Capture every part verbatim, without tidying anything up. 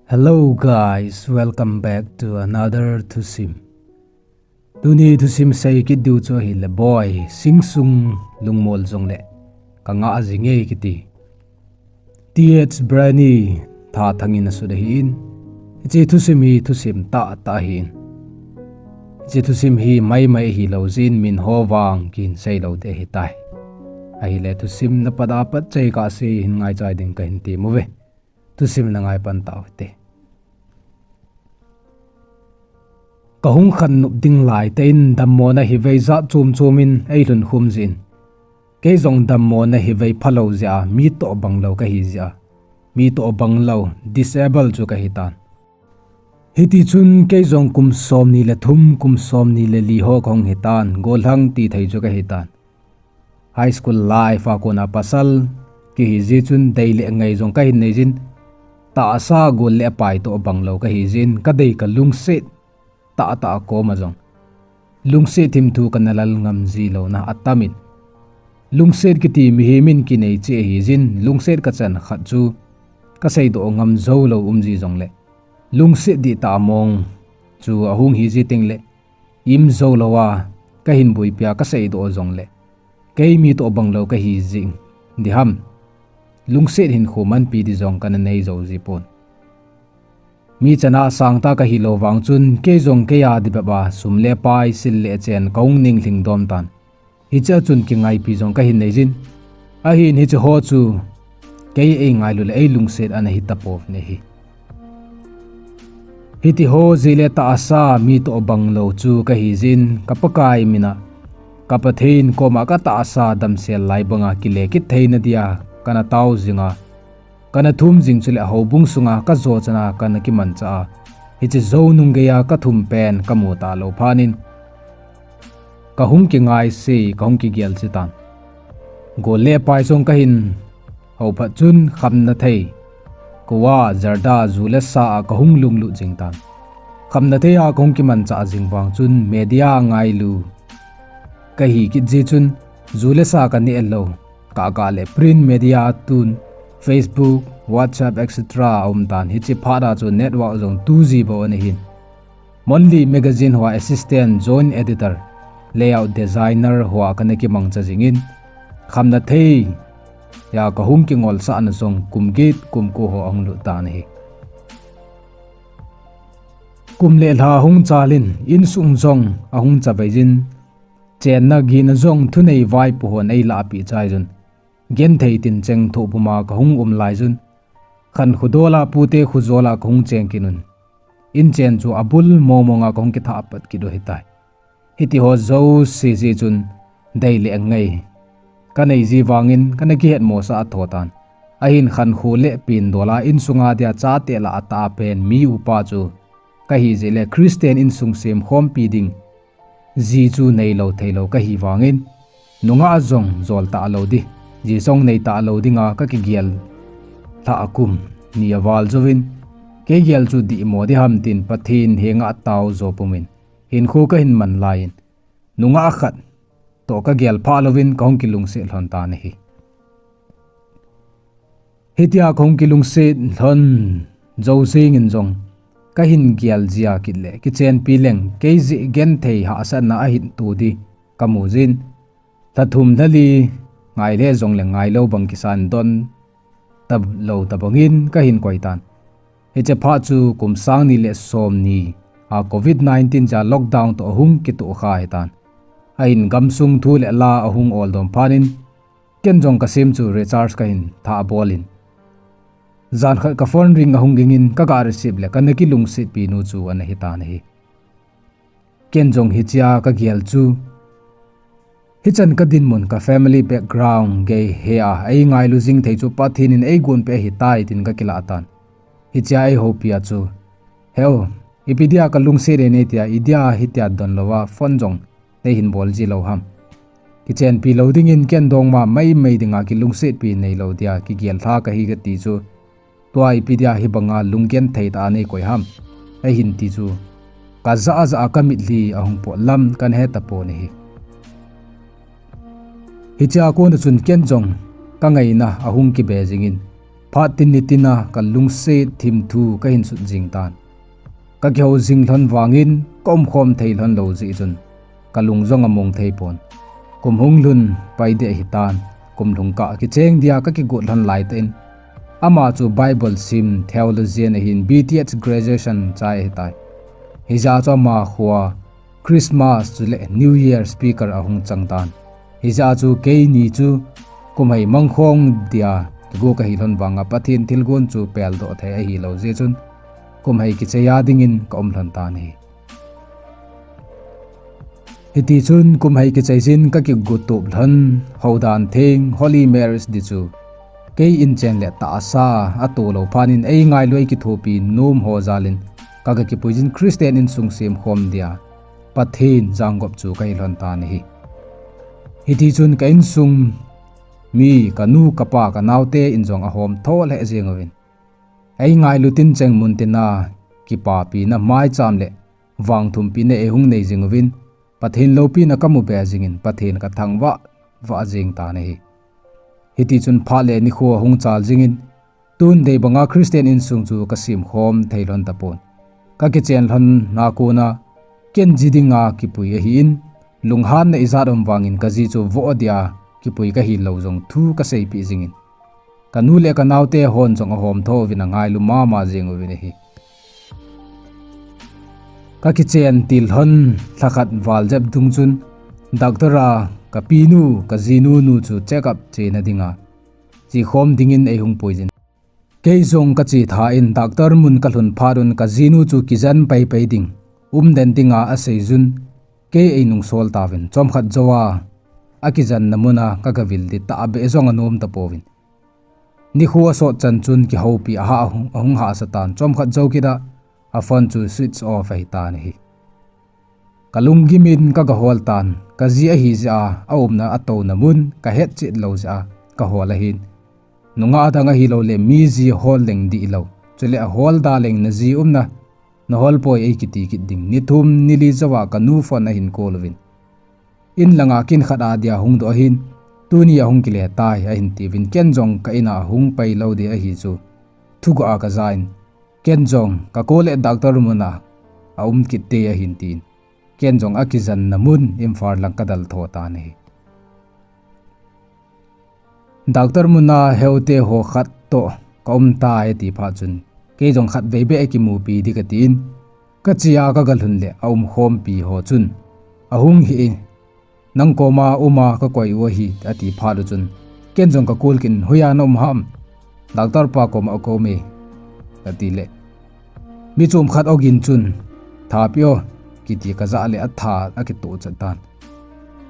Hello guys, welcome back to another thusim. Tuni thusim sei kit diu chu ahile Boi, Singsung lungmol jongle ka ngah jing e kiti. T H Brani Thathangin asut ahin. Hiche thusim hi thusim tahtah ahin. Hiche thusim hi maimai hilou jeh in min ho vang kin seilou ding ahitai. Ahile thusim na pat a pat chai kah sei hin ngaichai ding kahin temuve. Thusim na ngai pan tau hite. Ka hung khan nop ding lai tah in dammona hi vei jat chom chom in ei lhun khum jin. Kei jong dammona hi vei phalou jeh a, mi toh banglou kahi jeh a. Mi toh banglou, disable chu kahi tan. Hiti chun kei jong kum somni le thum, kum somni le li ho kahung hitan, gollhang tithei chu kahi tan. High school life a kona pasal kihi jeh chun dei le ngai jong kahin nei jin, tahsa gol le pai toh banglou kahi jin, kadei kalungset tahtah a koma jong lungset thimthu kana lal ngam jilouna atamin. Lungset kiti mihem in kinei cheh ahi jin, lungset kachan khat chu kaseidoh ngam joulou um ji jongle, lungset dihtah mong chu ahung hi ji tengle, im joulou a kahin boipi a kaseidoh jongle, kei mi toh banglou kahi jing diham. Lungset hinkho manpi di jong kana nei jou ji pon. Mi chana sangtah kahilou vang chun kei jong kei a dibep a sum le pai, sil le chen kahung ninglhing dom tan. Hichea chun kingaipi jong kahin nei jin. Ahin hiche ho chu kei ei ngailu le ei lungset ana hitapouvin ahi. Hiti ho jeh le tahsa mi toh banglou chu kahi jin, ka Pakai mina ka Pathen koma katahsa damsel lai banga kile kit theina dia kana tao jinga, kana thum jing chule houbung sunga kajo chana kana kimanchah a, hiche jou nung geiya kathum pen kamu talou phat in kahung kingaise, kahung kigel che tan. Gol le pai jong kahin hou phat chun khamna thei, kuwa, jarda, ju le sa a kahung lunglut jing tan. Khamna thei a kahung kimanchah jing vang chun media ngailu kahi kit jeh chun ju le sa kaneh lou, kahkah le print media tun, Facebook, WhatsApp, et cetera aum tan. Hiche phat a chu network jong two G bou ana hin. Monthly Magazine hoa assistant, joint editor, layout designer hoa kana kimangcha jingin, khamna thei a kahung kingolsahna jong kum get kum ko ho ahung lut tan ahi. Kum le lha hung chalin, insung jong ahung chavei jin, chenna gihna jong thunei vaipo hon eilahpeh chai jun, genthei tincheng thoh puma kahung um lai jun, khankho dola pute khojol a kahung cheng kit un, inchen chu abul mongmong a kahung kithah pat kit u ahitai. Hiti ho jouse jeh chun dei le ngai kanei ji vangin kana kihetmosah tho tan. Ahin khankho le pindol a insunga dia chate lah a atahpen mi upa chu kahi jeh le Christian insung semkhompi ding ji chu neilou theilou kahi vangin, nungah jong jol talou di, ji jong nei talou dinga kakigel lhah a kum ni aval jouvin, kei gel chu dihmo diham tin Pathen henga tao jo pumin hinkho kahin man laiyin, nungah khat toh kagel phah louvin kahung kilungset lhon tan ahi. Hitia kahung kilungset lhon jou jengin jong kahin gel jia kit le kichenpi leng kei jeh genthei hahsatna ahin to di kamu jin, lha thum lha li ngai le jongle ngailou bang kisan don talou tabangin kahin koi tan. Hiche phat chu kum sang ni le somni a covid nineteen jeh a lockdown toh ahung kitoh kha ahitan. Ahin gamsung thu le la ahung oldom phat in, ken jong kasem chu recharge kahin thah bolin, jan khat ka phone ring ahung gingin kaga receive le kana kilungsetpi nu chu ana hitan ahi. Ken jong hichea kagel chu, hichan kadinmun ka family background gei hea eingailu jing thei chu Pathen in eigonpeh ahitai tin kakilah tan. Hichea eihoupi a chu, Heu, ipi dia kalungset e nei tia, idia hitia donlouva phone jong neihin bol ji lou ham? Kichenpi lou dingin ken dongma maimai dinga kilungsetpi neilou dia kigel lha kahi kati chu, tua ipi dia hibanga lunggenthei tah a neikoi ham, eihin ti chu, kajah jah a kamitlhi ahung pot lam kana he tapon ahi. Hichea kona chun ken jong kangaina ahung kibe jingin, phat tin ni tina kalungset thimthu kahin sut jing tan. Kakihou jing lhon vangin kaumkhom thei lhon lou jeh chun, kalung jong among thei pon. Kum hung lhun pai ding ahitan, kum lhung kah kicheng dia kakigot lhon laitah in, ama chu Bible sim theologian ahin, B Th graduation chai ahitai. Hijeh chun ama khoa Christmas chule New Year speaker ahung chang tan. Hijeh chun keini chu kum hei mangkhong dia kigo kahi lhon vanga Pathen thilgon chu peldoh thei ahilou jeh chun, kum hei kichai a dingin kaum lhon tan ahi. Hitichun kum hei kichai jin kakigot tup lhon, houdan theng, Holy Marriage di chu kei inchen le tahsa atoh lou phat in eingailu eikithopi nom ho jal in, kaga kipui jin Christian insung semkhom dia Pathen janggop chu kahi lhon tan ahi. Hitichun ka insung mi, kanu, kapa, kanaote in jong ahom tho lheh jeng uvin, eingailu tincheng mun tina kipapina, maicham le vangthumpina eihung nei jing uvin, Pathen loupina kamu be jingin, Pathen kathangvah vah jeng tan ahi. Hitichun phat le nikho ahung chal jingin, tun dei banga Christian insung chu kasemkhom thei lhon tapon. Kakichen lhonna kona, ken ji dinga kipui ahin, lunghanna ijat um vangin kaji chu voh dia kipui kahilou jong thu kaseipeh jingin, kanu le kanaote hon jong ahom tho uvin angailu mama jeng uvin ahi. Kakichen til lhon lhakhat val jep dung chun, doctor a kapinu, kajinu nu chu check up chena dinga chekhom dingin eihung pui jin. Kei jong kache tha in doctor mun kalhun phat un kajinu chu kijen paipai ding, umden dinga asei jun, kei einungsol tauvin, chomkhat jouva akijenna muna kagavil di tahbeh jong anom tapouvin. Nikho asot chan chun kihoupi ahah ahung, ahung hahsa tan, chomkhat jou kit a, a phone chu switch off ahitan ahi. Kalunggim in kagahol tan, kaji ahijeh a, aumna atouna mun kahetchet lou jeh a kahol ahin. Nungah dang ahiloule mi ji hol leng dihlou, chule ahol da leng naji umna, naholpoi eikiti kit ding. Ni thum ni li jouva kanu phone ahin call uvin, in langa kin khat a dia hungdoh ahin, tuni ahung kile tai ahin tiuvin, ken jong ka in a ahung pailou ding ahi chu thuguh a kajan, ken jong ka call le doctor muna aum kit te ahin tin, ken jong akijenna mun Imphal lang kadal tho tan ahi. Doctor muna heute ho khat toh kaum tai ati phat chun, kei jong khatvei beh kimupi ding katin, kache a kagalhun le aumkhompi ho chun, ahung hih in, nang koma uma kakoi u ahi, ati phat u chun, ken jong ka call kit in, hoiya naum ham? Doctor pa koma kaum e, katile, mi chom khat ogin chun, tha pe o, kiti kajah le atha akitoh chet tan.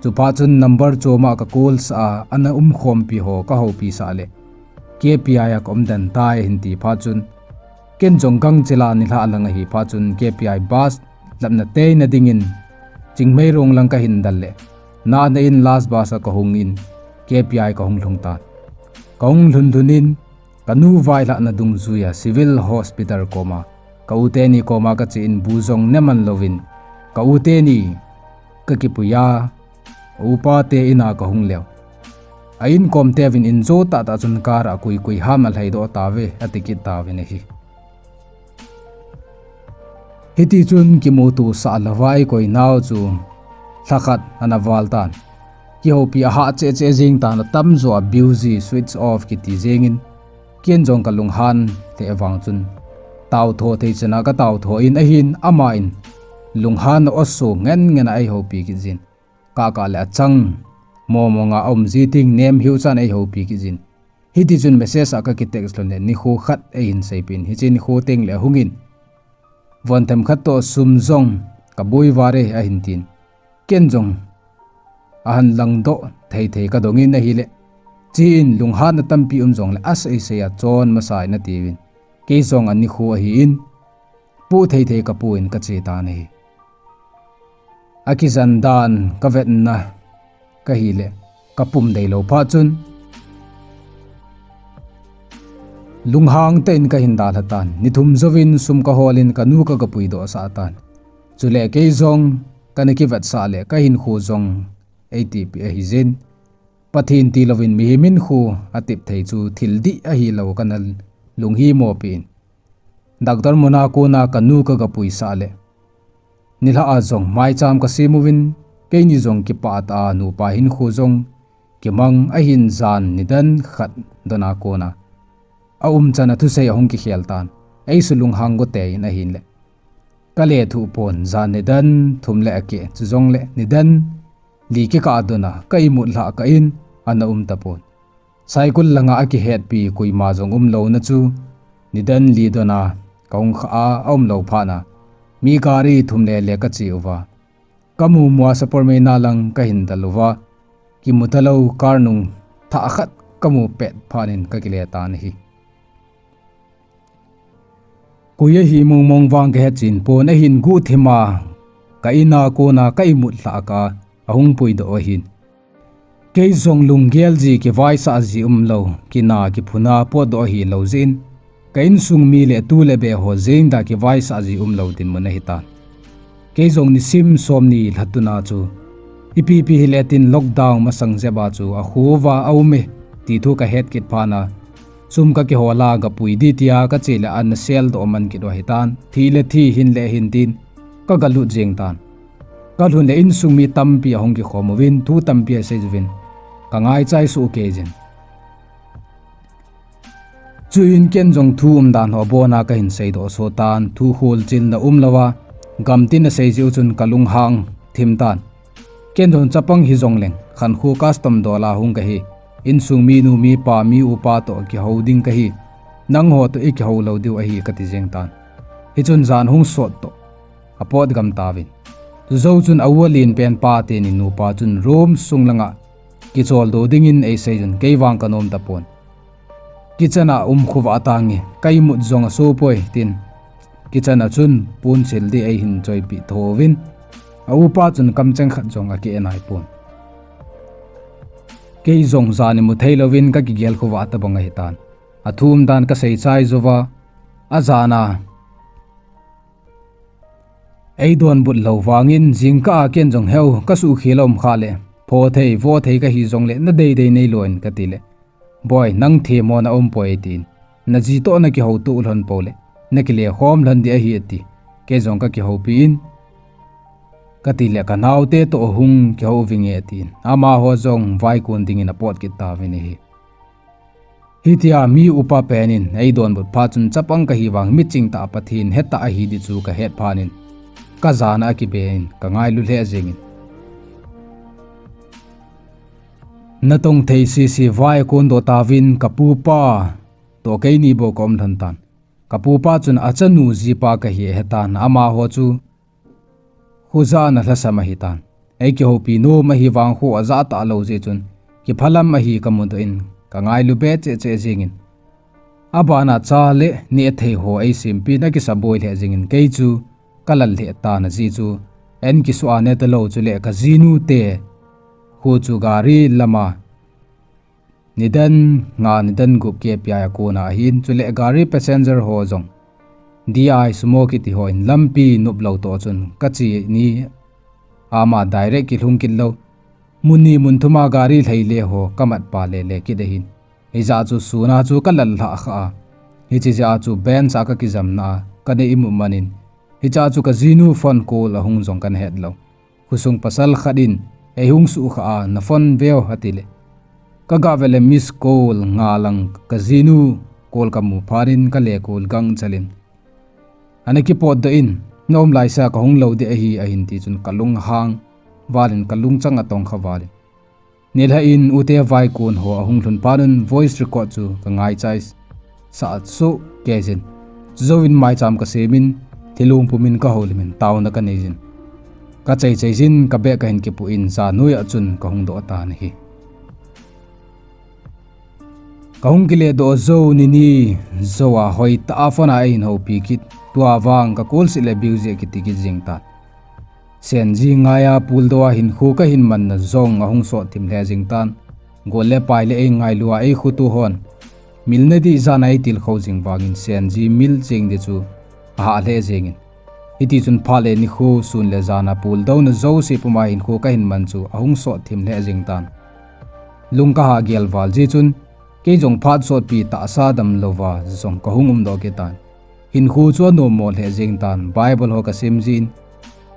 Chuphat chun number choma ka call sah a, ana umkhompi ho kahoupi sah le, K P I a kaum den tai ahin ti phat chun, ken jong gangchel a nilhah lang ahi phat chun K P I bus lamna teina dingin Chingmeirong lang kahin dal le, nana in last bus a kahung in K P I kahung lhung tan. Kahung lhun lhun in, kanu vailhahna dungjuia Civil Hospital koma, ka u teni koma kache in bu jong neman louvin, ka u teni kakipui a, a upa te in a kahung leu, a inkom teuvin injo tahtah chun car a kuikui ham alhaidoh tauve, ati kit tauvin ahi. Hitichun kimuto sah louva eikoi nau chu lhakhat ana val tan. Kihoupi ahah cheh cheh jeng tan, atamjo a busy, switch off kiti jengin, ken jong kalunghan lheh vang chun, taotho thei chan a kataotho in ahin, ama in lunghan a aso ngen ngen a eihoupi kit jin. Kahkah le achang, momonga aum ji ting nem hiu chan eihoupi kit jin. Hitichun message a kaki text lhon le nikho khat eihin seipeh in, hiche nikho tengle ahungin, von themkhat toh sum jong kaboi vare ahin tin, ken jong ahan langdoh thei thei kadongin ahile, che in lunghanna tampi um jongle asei sei a chon masa in atiuvin, kei jong anikho ahin, poh thei thei kapoh in kache tan ahi. Akijen dan kavetna kahile, kapum deilou phat chun, lunghang tah in kahin dalha tan, ni thum jouvin sum kahol in kanu kagapuidoh sah tan. Chule kei jong kana kivetsah le kahinkho jong eitihpeh ahijin, Pathen tilouvin mihem hinkho atep thei chu thil dih ahilou kana lunghimopi in. Doctor muna kona kanu kagapuisah le, nilhah a jong maicham kasem uvin, keini jong kipah tah a nupa hinkho jong kimang ahin, jan nidan khat dona kona aumchan a thusei ahung kikhel tan, eisuh lunghang gotei in ahinle, kalethuh pon, jan nidan thum le akeh, chujongle nidan li kikah dona ka imut lhah kah in ana um tapon. Saikul langa akihetpi koima jong umlouna chu, nidan li dona kahung khah a aumlou phatna, mi gari thum lele kache uva, kamu mua Sapormeina lang kahin del uva, kimu talou car nung thah khat kamu pet phatnin kakile tan ahi. Koi ahi mongmong vang kahechen pon, ahin guhthima ka ina kona ka imut lhah kah a ahung puidoh ahin. Kei jong lunggel ji, kivaisah ji umlou, kina kiphuna potdoh ahilou jeh in, ka insung mi le tu le beh ho jeng da kivaisah ji umlou dinmun ahitan. Kei jong nisim somni lhatuna chu, ipi pi hile tin lockdown masang jep a chu akho uva aume ti thu kahet kit phatna, sum kakihol a gapui di tia kache le ana seldoh man kit u ahitan, thi le thi, hin le hin tin kagalut jeng tan. Kalhun le insung mi tampi ahung kikhom uvin, thu tampi asei uvin, kangaichai soh kei jin. Chuin ken jong thu umdan ho abona kahin seidoh soh tan, thu kholchilna umlouva, gamtin asei jeh u chun kalunghang thim tan. Ken jong chapang hijongleng, khankho custom dola hung kahi, insung minu mipa mi upa toh kihou ding kahi, nangho toh ikihou lou diu ahi kati jeng tan. Hichun jan hung sot toh apot gam tauvin. Chujou chun a-u alen pen pa teni nupa chun room sung langa kicholdo dingin eisei jun, kei vang kanom tapon. Kitchen a umkhovah tange, ka imut jong asopoi tin, kitchen a chun ponsil di eihin choipeh thouvin, a-upa chun kamcheng khat jong akeh naipon. Kei jong jan imu theilouvin kakigel khovah tabang ahitan. Athu umdan kaseichai jouva, ajana eidonbut lou vangin, jingkah a ken jong heu, kasuhkhel a um khah le, pho thei vo thei kahi jongle nadeidei neilo in katile, boi, nang themmona aumpoi tin, naji toh nakihoutoh lhon poule, nakilekhom lhon di ahi ati. Kei jong kakihoupi in, katile, kanaote toh hung kihou vinge atin, amaho jong vaikon dingin apot kit tauvin ahi. Hitia mi upa pen in eidonbut phat chun chapang kahi vang miching tah Pathen hetah ahi di chu kahet phat in, kajana akibe in kangailu lheh jengin, natong thei sese vai akondoh tauvin, kapupa toh keini bou kaum lhon tan. Kapupa chun achanu jipa kahi ahetan, amaho chu khoja ana lhasam ahitan. Eikihoupi nom ahi vang kho ajah talou jeh chun, kiphalam ahi kamudoh in, kangailu be cheh cheh jengin, abana cha le nehthei ho eisempin akisaboi lheh jengin, kei chu kalal lheh tan, ajeh chu an kisuh a netalou chule kajinute kho chu gari lama nidan nga nidan gup kipeia kona ahin, chule gari passenger ho jong D I, Sumo kiti hon lampi noplou toh chun kache ni ama direct kilhung kit lou, mun ni mun thuma gari lheile ho kamatpa lele kit ahin. Hijeh chun suna chu kalal lhah khah a, hiche jeh a chu Benz a kakijamna a kanei imut man in, hichea chu kajinu phone call ahung jong kana hetlou. Khosung pasal khat in eihung suhkhah a, na phone veu atile, kagah vele miss call nga lang kajinu call kamu phat in kale call gangchel in, ana kipotdoh in, na um laisea kahung lou di ahi ahin ti chun kalunghang val in, kalungchang atongkha val in, nilhah in ute vaikon ho ahung lhun phat un voice record chu kangaichai sah soh kei jin. Chujouvin maicham kasem in, thilong pum in kahoulim in, taona kanei jin, kacheichei jin, kabeh kahin kipoh in, jan noiya chun kahung doh tan ahi. Kahung kiledoh jou nini jouva hoitah a phone a eihin houpi kit, tua vang ka call set le busy kiti kit jeng tan. Senji ngaiya puldou a hinkho kahin manna jong ahung sot thim lheh jeng tan. Gol le pai le eingailu a eikhoto hon milna dih jan a eitilkhou jing vangin Senji mil jeng di chu ahah lheh jengin, hitichun phat le nikho, sun le jan a puldouna jouse puma hinkho kahin man chu ahung sot thim lheh jeng tan. lung kaha gel val jeh chun, kei jong phat sotpi tahsa damlouva jong kahung umdoh kit tan. Hinkho chu anommo lheh jeng tan, Bible ho kasim jin,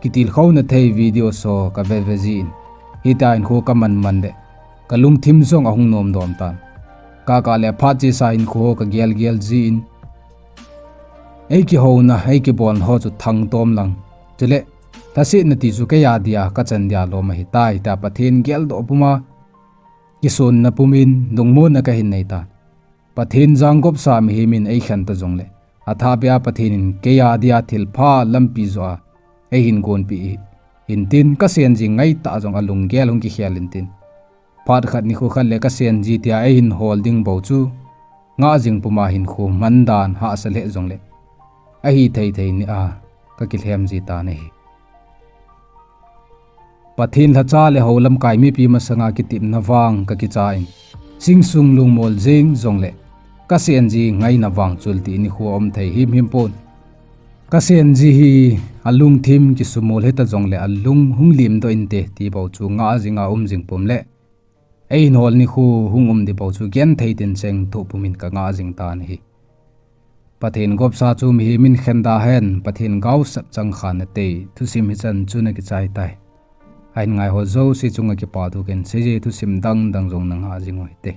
kitilkhouna thei video ho kaveve jin, hitia hinkho kaman man leh kalungthim jong ahung nomdom tan. Kaka le phat chesa hinkho ho kagel gel jin, eikihouna, eikibolna ho chu thangtom lang, chule lhasetna ti chu keiya dia kachan dia lom ahitai tia Pathen geldoh puma kisonna pumin lungmonna kahin nei tan. Pathen jangopsa mihem in eikhen ta jongleh, athahbeh a Pathen in keiya dia thilpha lampi joh a eihin gonpeh intin, kasen ji ngaitah jong alunggel hung kikhel intin, phat khat nikho khat le kasen ji tia eihin hol ding bou chu ngah jing puma hinkho mandan hahsa lheh jongleh, ahithei thei nia kakilhem ji tan ahi. Pathen lhacha le hou lamkai mipi masanga kitepna vang kakicha in, chingsung lungmol jeng jongleh, kasen ji ngaina vang chultih nikho aum thei himhim pon. Kasen ji hi alungthim kisumol hita jongleh alung hung limdoh inte ti bou chu ngah jinga um jing pum leh, eihin hol nikho hung um di bou chu genthei tin cheng thoh pumin kangah jing tan ahi. Pathen gopsa chu mihem in khen da hen, Pathen gaosap chang kha nate. Thusim hichan chun akichai tai. Ahin ngai ho jouse chunga kipathu kahin seije, thusim dang dang jong nangah jing uhite.